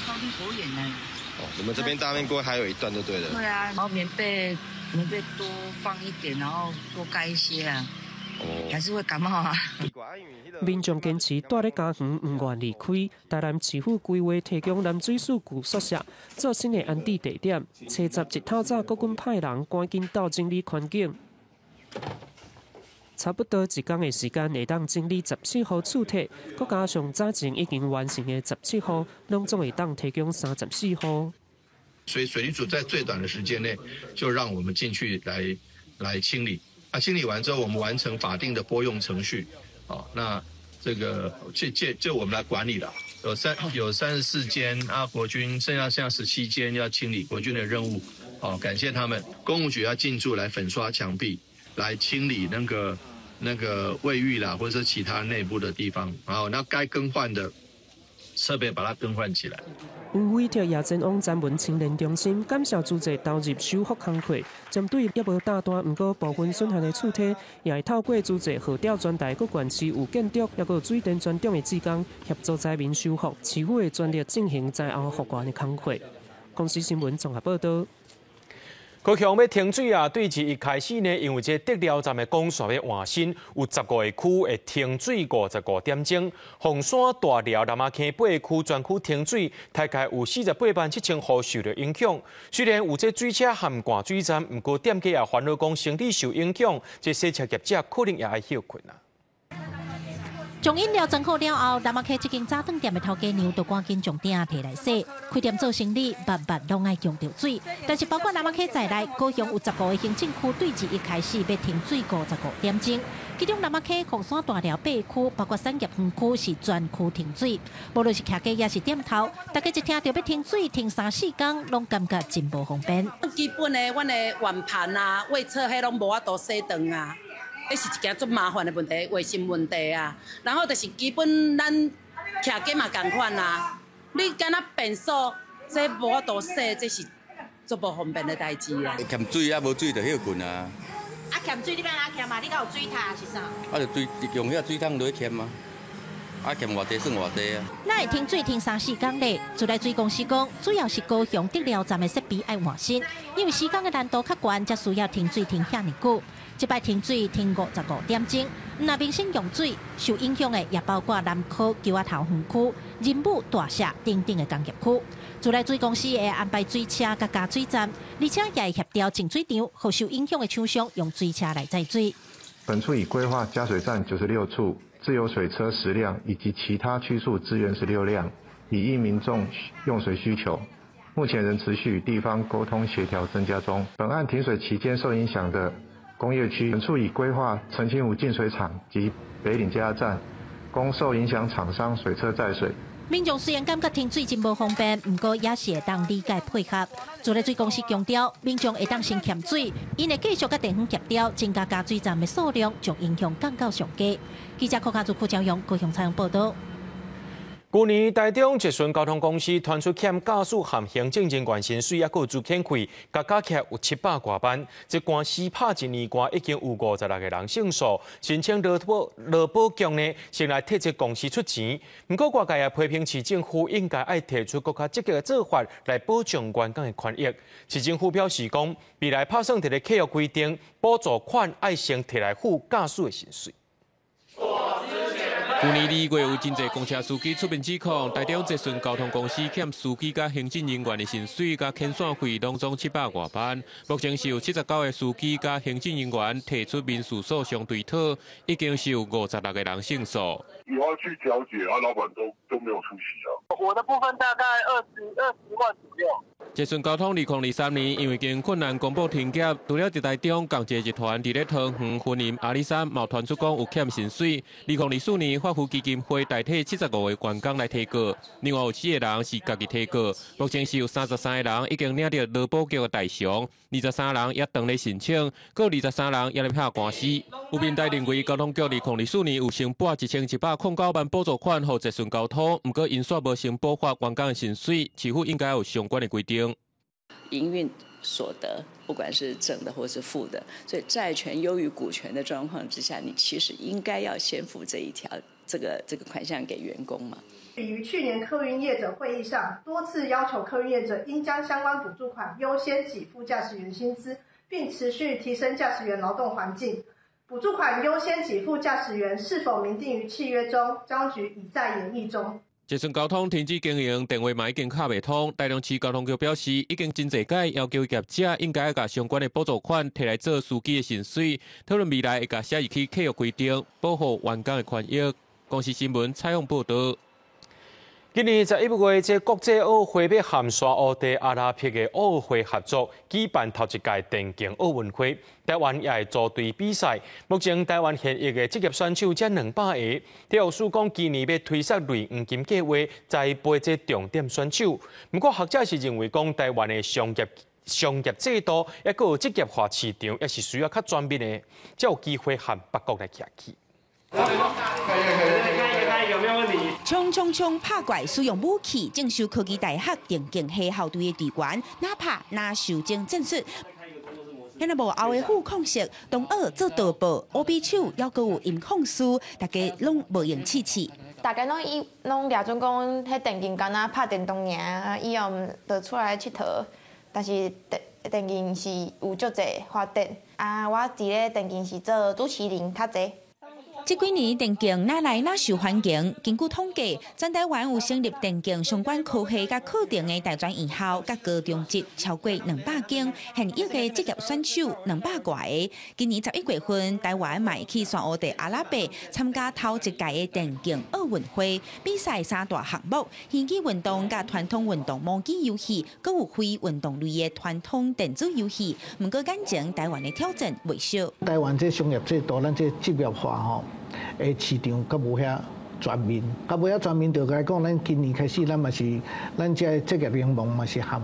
到底多遠呢？哦，你們這邊大面溝還有一段就對了。對啊，然後棉被多放一點，然後多蓋一些啊。還是會感冒啊。民眾堅持蹛咧家園，毋願離開。台南市府規劃提供南水署舊宿舍做新的安置地點。初十一透早，國軍派人趕緊到整理環境。差不多一工的時間，會當整理17戶厝體，閣加上早前已經完成的17戶，攏總會當提供34戶。所以水利署在最短的時間內，就讓我們進去來清理。啊，清理完之後，我們完成法定的撥用程序。哦，那這個這我們來管理了。有34間啊，國軍剩下17間要清理國軍的任務。哦，感謝他們，公務局要進駐來粉刷牆壁，來清理那個衛浴啦，或者是其他內部的地方。然後，那該更換的設備把它更換起來。委託葉振旺專門青年中心感謝資助投入修復工課，針對猶無大單，毋過部分損害的厝體，也會透過資助號召全台各縣市有建築，抑閣有水電專長的志工協助災民修復，市府會全力進行災後復原的工課。公視新聞綜合報導。高雄欲停水啊！對自一開始呢，因為這竹寮站的管線欲換新，有15個區會停水55點鐘。鳳山、大寮、南仔坑8個區全區停水，大概有48萬7千戶受著影響。雖然有這水車和灌水站，毋過店家也煩惱講生理受影響，這洗車業者可能也愛歇睏啊。將飲料裝好了後，南仔坑這間早頓店的頭家娘就趕緊將鼎提來洗。開店做生理，萬萬攏愛用著水。但是包括南仔坑在內，高雄有15個行政區對自一開始欲停水55點鐘。其中南仔坑、鳳山、大寮8區，包括產業園區是全區停水。無論是徛家抑是店頭，大家一聽著欲停水，停3、4工，攏感覺真無方便。基本的，阮的碗盤啊、衛廁彼攏無法度洗頓啊。彼是一件足麻煩的問題，衛生問題啊。然後就是基本咱徛家嘛仝款啊，你敢若便所這無法度洗，這是足無方便的代誌啊。欠水啊，無水就歇睏啊。啊，欠水你欲按怎欠啊？你敢有水塔是啥？啊，就水用遐水桶落去欠啊。啊，欠偌濟算偌濟啊。哪會停水停三四工咧？自來水公司講，主要是高雄竹寮站的設備愛換新，因為時間的難度較懸，才需要停水停遐爾久。這擺停水停55點鐘，毋若民生用水受影響的，也包括南科、橋仔頭園區、仁武、大社等等的工業區。自來水公司會安排水車佮加水站，而且也會協調淨水廠，予受影響的廠商用水車來載水。本處已規劃加水站96處、自由水車10輛以及其他區處支援16輛，以應民眾用水需求。目前仍持續與地方溝通協調增加中。本案停水期間受影響的工業區，本處已規劃澄清湖淨水廠及北嶺加壓站，供受影響廠商水車載水。民眾雖然感覺停水真無方便，毋過也是會當理解配合。自來水公司強調，民眾會當先欠水，𪜶會繼續佮地方協調，增加加水站的數量，將影響降到上低。記者柯家祖、柯昭勇高雄採訪報導。去年台中捷順交通公司傳出欠駕駛和行政人員薪水，抑閣有資遣費，加加起來有700外萬。這官司拍一年外，已經有56個人勝訴，申請勞保局呢，先來替這公司出錢。毋過外界也批評市政府應該愛提出閣較積極的做法來保障員工的權益。市政府表示講，未來拍算佇咧契約規定，補助款愛先提來付駕駛的薪水。去年2月有真濟公車司機出面指控，台中捷順交通公司欠司機佮行政人員的薪水佮遣散費，攏總700外萬。目前是有79個司機佮行政人員提出民事訴訟追討，已經是有56個人勝訴。有要去調解，啊，老闆都沒有出席啊。我的部分大概20萬左右。捷順交通2023年因為經營困難公布停業，除了佇台中共一個集團佇咧桃園、雲林、阿里山，嘛傳出講有欠薪水。2024年發福基金會代替75個員工來提告，另外有4個人是家己提告。目前是有33個人已經領著勞保局的代償，23人也當咧申請，閣23人也咧拍官司。有民代認為交通局2024年有先撥1109萬補助款予捷順交通，毋過𪜶煞無先補發員工的薪水，市府應該有相關的規定。營運所得，不管是正的或是負的，所以債權優於股權的狀況之下，你其實應該要先付這一條這個款項給員工嘛。於去年客運業者會議上，多次要求客運業者應將相關補助款優先給付駕駛員薪資，並持續提升駕駛員勞動環境。補助款優先給付駕駛員是否明定於契約中，當局已在研議中。捷順交通停止經營，電話嘛已經敲袂通。台中市交通局表示，已經真濟擺要求業者應該共相關的補助款提來做司機的薪水，討論未來會共寫入去契約規定，保護員工的權益。公視新聞採訪報導。今年11月，這國際奧會欲和沙烏地阿拉伯的奧會合作舉辦頭一屆電競奧運會，台灣也會組隊比賽。目前台灣現役的職業選手才200個。體育署講，今年欲推設類黃金計劃，栽培這重點選手。毋過學者是認為講，台灣的商業制度，抑閣有職業化市場，也是需要較全面的，才有機會和別國來徛起。衝衝衝！拍怪使用武器，正修科技大學電競系校隊的隊員，哪拍哪修正戰術。遐若無後的副控色，東奧做導播，烏比手，猶閣有音控師，大家攏無閒試試。大家攏以攏掠準講，彼電競敢若拍電動爾，以後就出來𨑨迌。但是電競是有足濟發展。啊，我佇咧電競是做主持人較濟。這幾年電競哪來哪受歡迎？根據統計，全台灣有成立電競相關科系佮課程的大專院校佮高中職超過200間，現役的職業選手200外个。今年11月份，台灣嘛會去沙烏地阿拉伯參加頭一屆的電競奧運會，比賽三大項目：競技運動佮傳統運動模擬遊戲，閣有非運動類的傳統電子遊戲。毋過眼前台灣的挑戰袂少。台灣這商業制度，咱這職業化吼。的市場閣無遐全面，較無遐全面，就來講，咱今年開始，咱嘛是，咱這職業聯盟嘛是含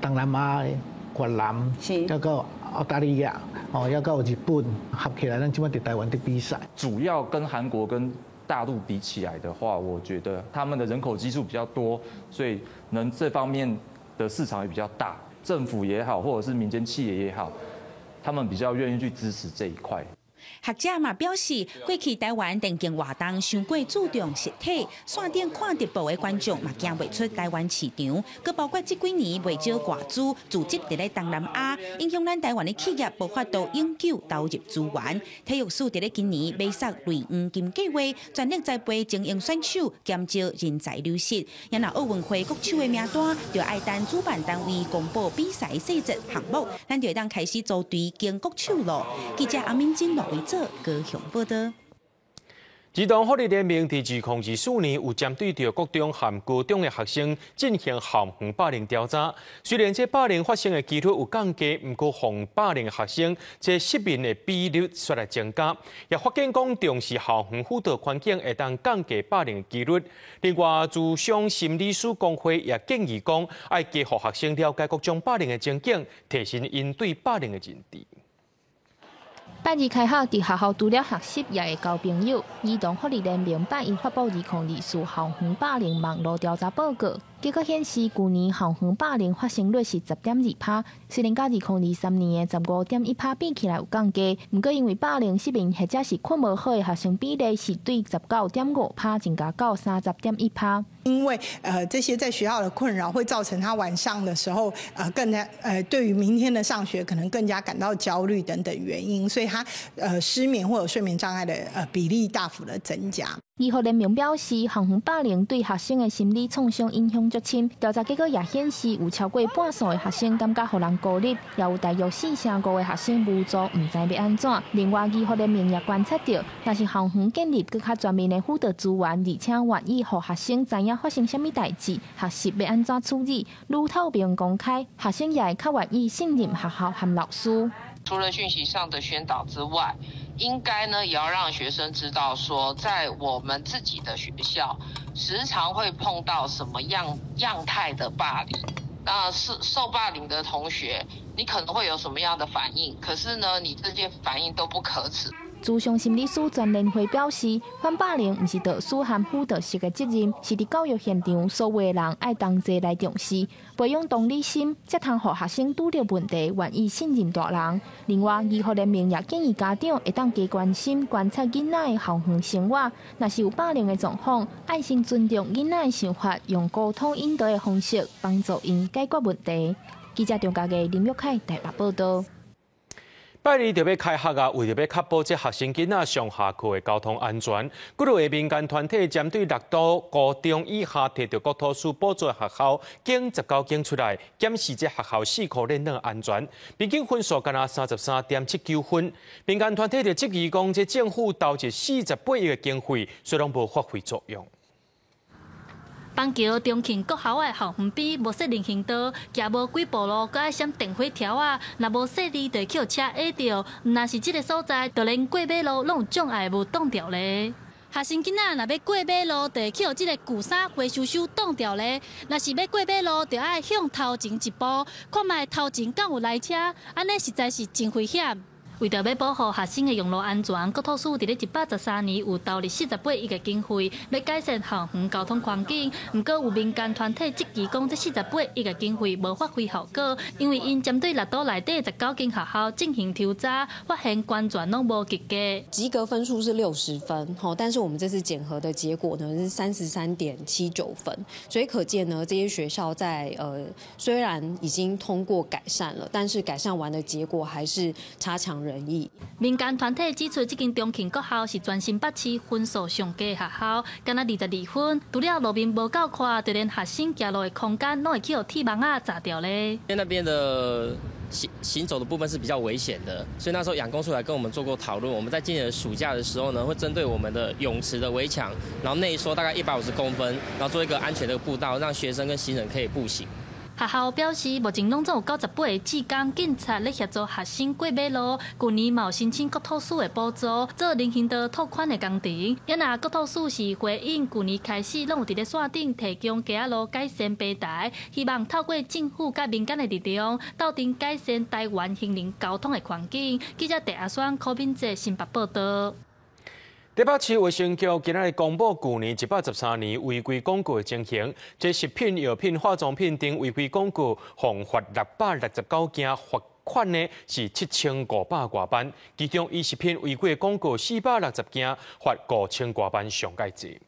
東南亞的越南，抑閣澳大利亞，哦，抑閣有日本合起來，咱這擺佇台灣佇比賽。主要跟韓國跟大陸比起來的話，我覺得他們的人口基數比較多，所以能這方面的市場也比較大。政府也好，或者是民間企業也好，他們比較願意去支持這一塊。學者嘛表示，過去台灣電競活動傷過注重實體，線頂看直播的觀眾嘛驚袂出台灣市場，閣包括這幾年袂少外資聚集佇咧東南亞，影響咱台灣的企業無法度永久投入資源。體育署佇咧今年馬殺類黃金計劃，全力栽培精英選手，減少人才流失。也若奧運會國手的名單，就愛等主辦單位公布比賽細節項目，咱就會當開始組隊揀國手咯。記者阿敏珍、羅維哲高雄報道。兒童福利聯盟佇2024年有針對著國中和高中的學生進行校園霸凌調查。雖然這霸凌發生的幾率有降低，毋過予霸凌學生這失眠的比率煞來增加。也發現講重視校園輔導環境會當降低霸凌的幾率。另外，諮商心理師公會也建議講，愛加予學生了解各種霸凌的情景，提升𪜶對霸凌的認知。拜二開學，佇學校除了學習，也會交朋友。兒童福利聯盟拜一發布2024校園霸凌網路調查報告，結果顯示，舊年校園霸凌發生率是10.2%，雖然佮2023年的15.1%比起來有降低，毋過因為霸凌失眠或者是睏無好的學生比例是對19.5%增加到30.1%。因為這些在學校的困擾會造成他晚上的時候，更加對於明天的上學可能更加感到焦慮等等原因，所以他失眠或者睡眠障礙的比例大幅的增加。兒福聯盟表示，校園霸凌對學生的心理創傷影響足深。調查結果也顯示，有超過半數的學生感覺予人孤立，也有大約4成5的學生無助，毋知欲按怎。另外，兒福聯盟也觀察著，若是校園建立閣較全面的輔導資源，而且願意予學生知影發生啥物代誌，學習欲按怎處理，愈透明公開，學生也會較願意信任學校和老師。除了訊息上的宣導之外，應該呢也要讓學生知道，說在我們自己的學校，時常會碰到什麼樣樣態的霸凌。那是受霸凌的同學，你可能會有什麼樣的反應？可是呢，你這些反應都不可恥。諮商心理師全聯會表示，反霸凌毋是導師和輔導室的責任，是佇教育現場所有的人愛同齊來重視，培養同理心，才通予學生拄著問題願意信任大人。另外，兒福聯盟也建議家長會當加關心觀察囡仔的校園生活，若是有霸凌的狀況，愛先尊重囡仔的想法，用溝通引導的方式幫助𪜶解決問題。記者張家義、林玉凱台北報道。拜二就欲開學啊！為著欲確保這學生囡仔上下課的交通安全，幾落个民間團體針對六都高中以下提著國土署補助學校，揀19間出來檢視這學校四箍聯網安全，平均分數干焦33.79分。民間團體就質疑講，這政府投入48億的經費，雖然無發揮作用。板橋中慶國校的校園邊無設人行道，行無幾步路，閣愛閃電火柱仔，若無細膩，就會予車壓著。毋但是這个所在，就連過馬路攏有障礙物擋著咧。學生囡仔若欲過馬路，就會予這个舊衫灰溼溼擋著咧。若是欲過馬路，就愛向頭前一步，看覓頭前敢有來車，按呢實在是真危險。為著欲保護學生的用路安全，國土署佇咧113年有投入48億的經費，欲改善校園交通環境。毋過有民間團體質疑講，這48億的經費無發揮效果，因為𪜶針對六都內底19間學校進行抽查，發現完全攏無及格。及格分數是60分，吼，但是我們這次檢核的結果呢是33.79分，所以可見呢，這些學校在雖然已經通過改善了，但是改善完的結果還是差強人意。民間團體指出，這間中慶國校是全新北市分數上低的學校，干焦22分。除了路面無夠寬，就連學生行路的空間攏會予鐵網仔閘著咧。因為那邊的行走的部分是比較危險的，所以那時候養工處來跟我們做過討論。我們在今年的暑假的時候呢，會針對我們的泳池的圍牆，然後內縮大概150公分，然後做一個安全的步道，讓學生跟行人可以步行。學校表示，目前攏總有98個志工警察咧協助學生過馬路。舊年嘛有申請國土署的補助，做人行道拓寬的工程。也若國土署是回應，舊年開始攏有佇咧線頂提供街仔路改善平台，希望透過政府佮民間的力量，鬥陣改善台灣行人交通的環境。記者鄭阿雙、柯敏哲新北報道。台北市衛生局今仔日公布舊年113年違規廣告的情形，這食品、藥品、化妝品等違規廣告，共罰669件罰款呢是7500外万，其中以食品违规广告460件，罚5000外万上盖济。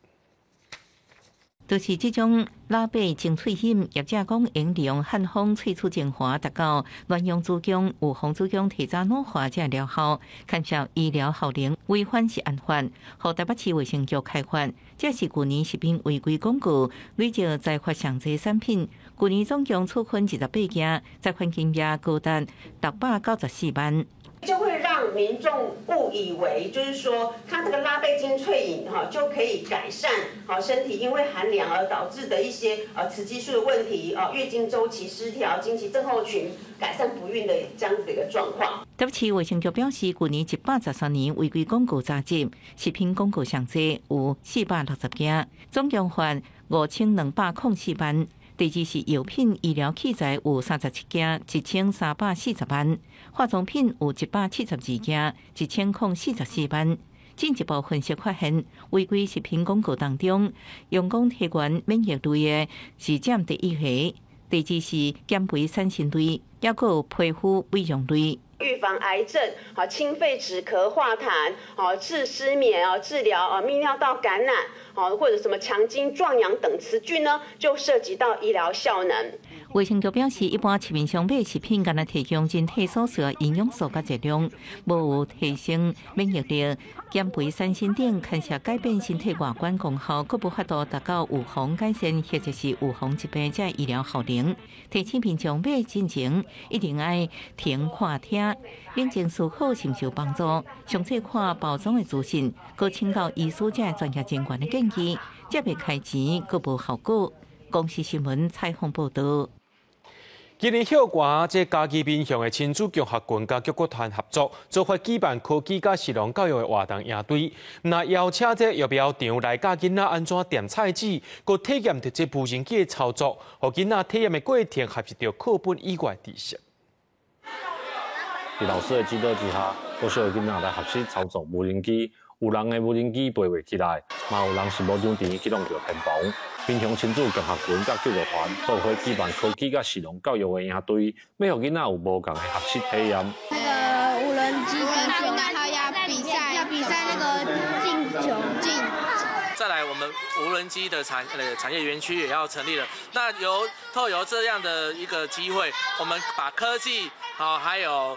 就是这种拉贝精粹饮，业者讲用利用汉方萃取精华，达到乱用子宫、预防子宫提早老化这疗效，牵涉医疗效能违反食安法，予台北市卫生局开罚。这是去年食品违规广告累计裁罚上济产品，去年总共处分28件，裁罚金额高达694万。就会让民众误以为，就是说，它这个拉贝精粹饮哈就可以改善好身体因为寒凉而导致的一些雌激素的问题啊，月经周期失调、经期症候群、改善不孕的这样子的一个状况。台北市卫生局表示，去年113年违规广告查缉，食品广告上济有460件，总共罚5204万。第二是药品、医疗器材有37件，1340万；化妆品有172件，1044万。进一步分析发现，违规食品广告当中，用讲提悬免疫类的是占第一个，第二是减肥产生类，抑阁有皮肤美容类。预防癌症、好清肺止咳化痰、好治失眠啊、治疗啊泌尿道感染、好或者什么强筋壮阳等词句呢，就涉及到医疗效能。卫生局表示，一般市面上买食品，干焦提供人体所需的营养素佮热量，无有提升免疫力、减肥、瘦身等，牵涉改变身体外观功效，阁无法度达到预防改善或者是预防疾病这医疗效能。提醒民众买进前一定爱停看听，冷静思考寻求帮助，详细看包装的资讯，阁请教医师这专业人员的建议，才袂开钱阁无效果。公视新闻采访报道。今年歇寒，这嘉义民雄的亲子共学群佮救国团合作，做法举办科技佮食农教育的活动营队。若邀请这育苗场来教囡仔按怎点菜籽，阁体验著这无人机的操作，予囡仔体验的过程学习著课本以外的知识。伫老师的指导之下，国小的囡仔来学习操作无人机。有人的无人机飞袂起来，嘛有人是无张甜去弄著天棚。民雄亲子共学群佮救国团做伙举办科技佮食农教育的营队，欲予囡仔有无仝的学习体验。那个无人机足球，然后要比赛，要比赛那个进球进。再来，我们无人机的产业园区也要成立了。那透由这样的一个机会，我们把科技啊，还有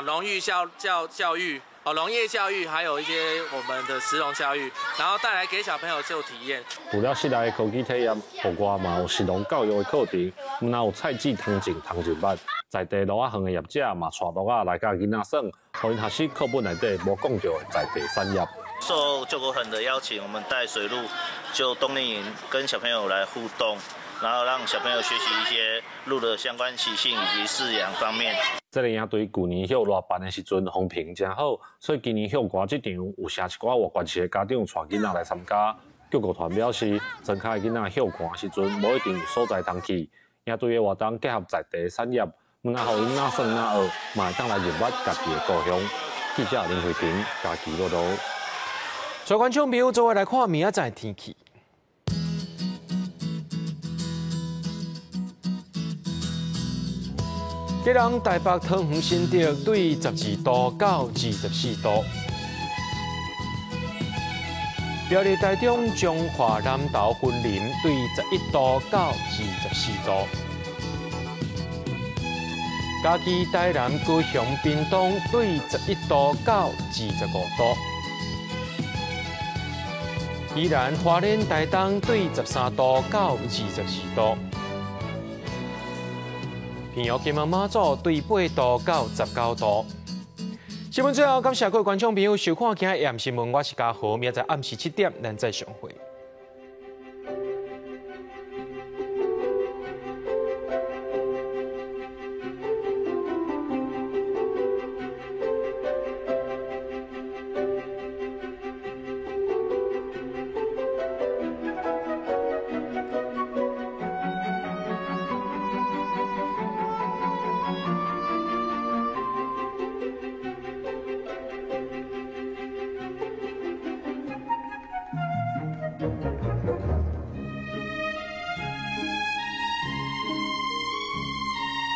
农育教育。农业教育，还有一些我们的食农教育，然后带来给小朋友做体验。除了室内的科技体验，户外嘛有食农教育的课程，毋但有菜籽通种、通种物，在地蚵仔园的业者嘛带蚵仔来教囡仔耍，予𪜶学习课本内底无讲著的在地产业。受救国团的邀请，我们带水鹿就冬令营跟小朋友来互动，然后让小朋友学习一些鹿的相关习性以及饲养方面。这个营队去年歇热办的时阵风评真好，所以今年歇寒这场有成一寡外县市的家长带囡仔来参加。救国团表示，庄跤的囡仔歇寒时阵无一定有所在通去，营队的活动结合在地产业，毋但予囡仔耍仔学，嘛会当来认捌家己的故乡。记者林慧萍嘉义报道。所以观众朋友，做伙来看明仔载天气。今日台北、桃园、新竹对12度到24度，苗栗、台中、彰化、南投、云林对11度到24度，嘉义、台南、高雄、屏东对11度到25度，宜兰、花莲、台东对13度到24度。平遥、金门、马祖对8度到19度。新闻最后，感谢各位观众朋友收看今日的新闻，我是嘉豪，明仔载暗时7点，咱再相会。